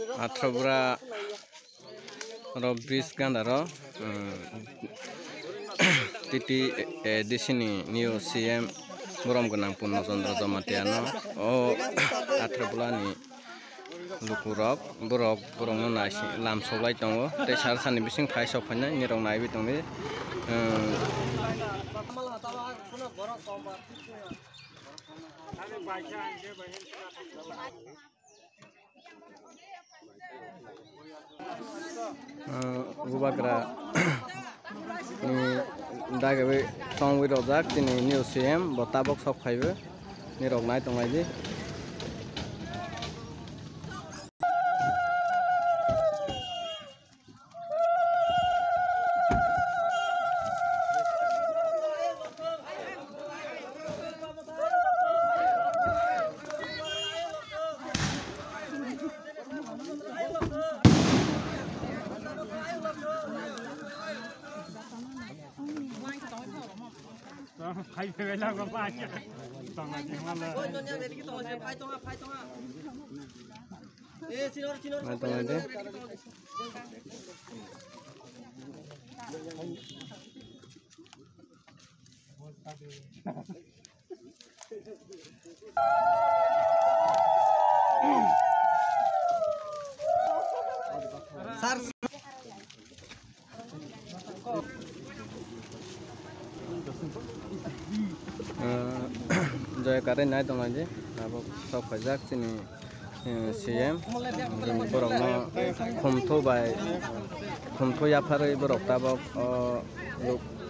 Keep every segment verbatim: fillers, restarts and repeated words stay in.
Athra bura ro bridge ganda ro, um, T T A D C ni new C M borom gwnang Purno Chandra Jamatia no o athra bula ni lukurok borok borok no nai lam soklai tongo tei sal sani bising phai sok phainai nirok naiwi tongdi, um, Bubagra ni dagwi songwi rojak chini new C M bo tabok sok phaibo nirok nai tonglaidi. Joya karai nai tonglaidi, abo sok phaijak chini, eh, C M, borokno khumthu bai, khumthu yapharwi borok tabok o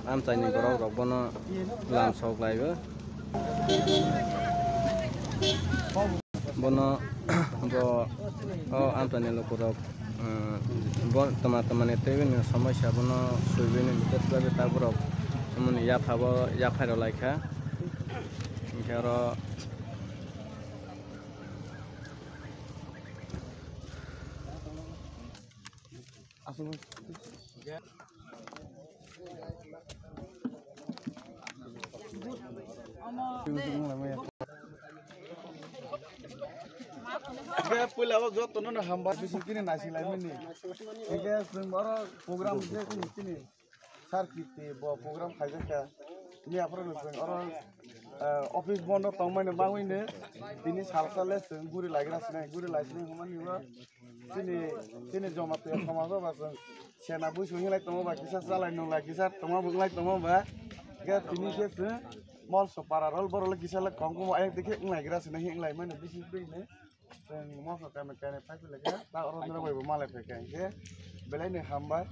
amchaini borok rok bono lam sok laio. Bono bo o amchaini lukurok, eh, bo toma tomani twiwi ni somosya bono swiwi ni biket khlaiwi ta borok moni yapha bo yaphai rw laikha. Hinkhe oro Hwnkhe puila o joto no hambai bising tini naising lai mani. Hwnkhe chwng oro program je chini sir kiti bo program khaijak kha. Ni aphuru no chwng oro, eh, office bondo tongmani bagwi no tini sal sal le chwng guri laigra sinai, guri lai sinai hwnmani bo. Chini, chini Jamatia somajo ba chwng sena buisu hinglai tongo ba kisa chalai nunglai kisa tongma bo wnglai tongo ba. Hwnkhe tini khe chwng molso para rol borok le kisa le kong kong ayang dikhe wnglai gra sina hinglai mani bisi bini. Chwng molso kami kani phai phai laikha ta oro nirok bai bo malai phaikha hwnkhe belai ni hambai.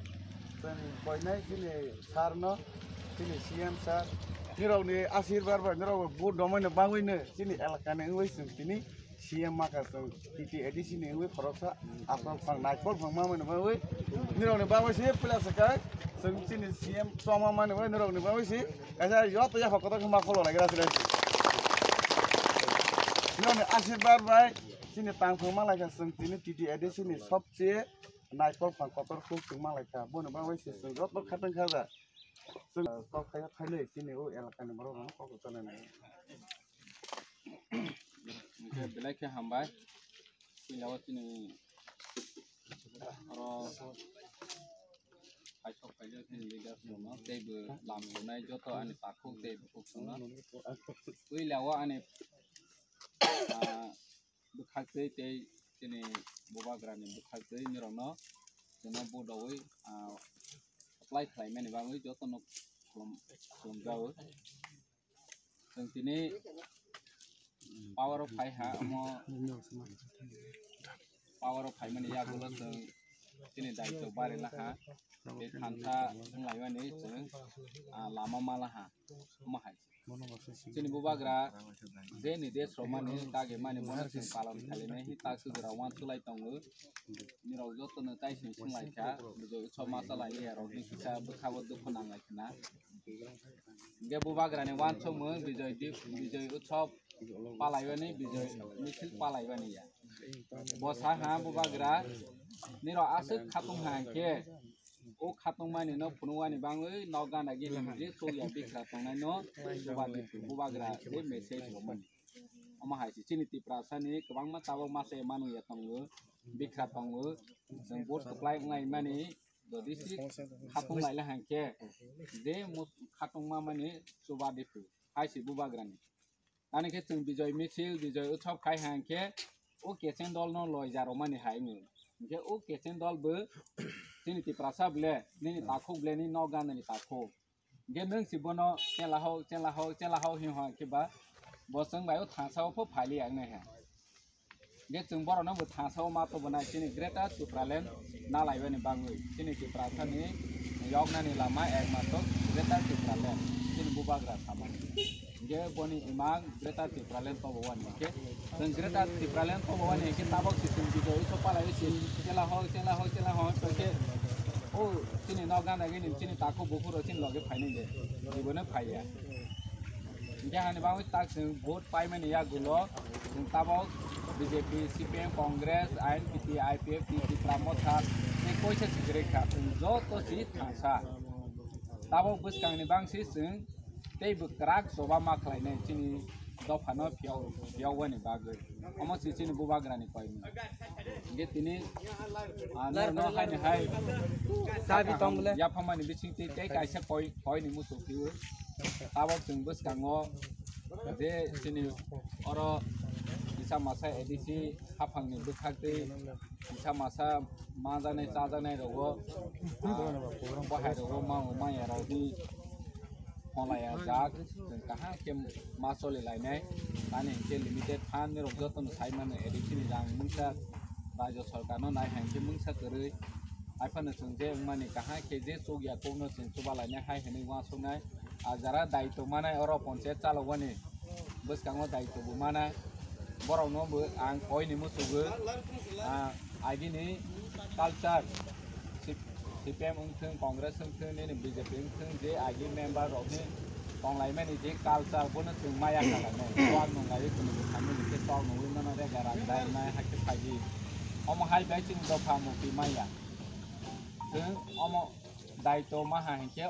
Chwng koinai chini sir no, chini C M sir, nirok ni asirbar bai nirok bo vote romai no bagwi no chini elaka ni wngwi chwng tini C M maka chwng T T A D C ni wngwi khoroksa aswk phang naikol phang ma mani bagwi nirok ni bagwi se puila swkang chwng chini C M choma mani bagwi nirok ni bagwi se kaisa joto yaphang kotor khe ma kholo lai gra sile nirok ni asirbar bai chini tang phang ma lai kha chwng chini T T A D C ni sobse naikol phang kotor khuk chwng ma lai kha boni bagwi se chwng joto khatang kha ja chwng kok khaina khainwi chini o elaka ni borok rok no kok chana nai. Hwnkhe belai khe hambai. Puila o chini oro paisok paijak chini leaders rokno tei bo lam rwnai joto ani takhuk tei bukhuk songno. Puila o ani, ah, bwkhak twi tei chini bubagrani bwkhak twi nirokno chwngno budoui, ah, apply khlaimani bagwi jotono khulum-, khulumjago. Chwng tini power o phai ha, omo power o phaimani yagulo chwng chini daitw bari laha, tei thansa wnglaimani chwng, ah, lama ma laha, omo hai. Chini bubagra je ni desh romani kage mani bono chwng palon khainai hi ta sugra uansuk lai tongo. Nirok jotono tai sing sing lai kha, Bijoi Utsav ma cha lai ya rok ni kisa bwkha bo dukhu nang lai khna. Hingke bubagra ni uansukmung Bijoi di, Bijoi Utsav palaibani, Bijoi misil palaibani ya. Bo sa ha bubagra nirok aswk khatung ha hingke o khatungmani no phunukmani bagwi nok gana gini je chukya bikra tongnai no bubagra je message romani. Omo hai se chini Tiprasa ni kwbangma tabok masa manu ya tongo. bikha tongo, chwng vote kwplai wngnai mani, jodi si khatung laila hangkhe, je mus-, khatung ma mani chuba ditu, hai si bubagrani. Ani khe chwng Bijoy Misil, Bijoy Utsav khai hangkhe, o kechen dol no loi jaro mani hai wngwi. Hingkhe o kechen dol bo chini Tiprasa ble, nini takhuk ble, nini nok gana ni takhuk. Hingkhe nwng si bono chela ho, chela ho, chela ho hin ho khe ba, bo chwng bai o thansa o pho phali ang nai ha. Hingkhe chwng borok no bo thansa o ma to bo nai chini Greater Tipraland na lai bani bangwi. Chini Tiprasa ni yok nani lama ekmatro Greater Tipraland. Chini bubagra sama. Hingkhe boni imang Greater Tipraland tobo wani hingkhe. Chwng Greater Tipraland tobo wani hingkhe tabok si chwng Bijoy Utsav palai si chela ho, chela ho, chela ho, hingkhe o chini nok gana gini chini takhuk bukhuk rok chini loge phainai de. Jibono phaiya. Hingkhe hani bagwi tak chwng vote paimani yagulo chwng tabok B J P, C P M, Congress, I N P T, I P F T, Tipra Motha, tei koisa si kwrwi kha, chwng joto si thansa. Tabok bwskangni bangsi chwng tei bwkrak choba ma khlainai chini dophano phiyok, phiyokbani bagwi. Omo si chini bubagrani koimung. Hingkhe tini, ah, norno haini hai Sabi tong bole. Yaphamani bisingtwi tei kaisa koi, koini muchuk phiyo. Tabok chwng bwskango je chini oro kisa masa A D C haphangni bwkhak tei kisa masa manjaknai chajaknai rogo, ah, bahai rogo mango manya rokni pholai ya jak, chwng kaham khe ma choli lainai. Ani hingkhe limited fund ni rok jotono sai mano, A D C ni rang mungsa, rajya sarkar no nai hai hingkhe mungsa kwrwi. Hai phano chwng je wngmani kaham khe je chuk ya kokno chwng chuba lainai hai hwnwi uansuknai. Ah, jara daitw manai oro ponchayat chalokmani bwskango daitw bo mana. Borokno bo ang koini muchungo, ah, agini culture, C P M wngthwng, Congress wngthwng, nini B J P wngthwng, je agi member rokni tonglaimani je culture, bono chwng maya kalainai. Sok nunglaiwi kunu bwkha nini khe sok nungwi mano, rega rang dai nai, hakhe phaidi. Omo hai bai chini dopha mukti maya. Chwng omo daitw maha hinkhe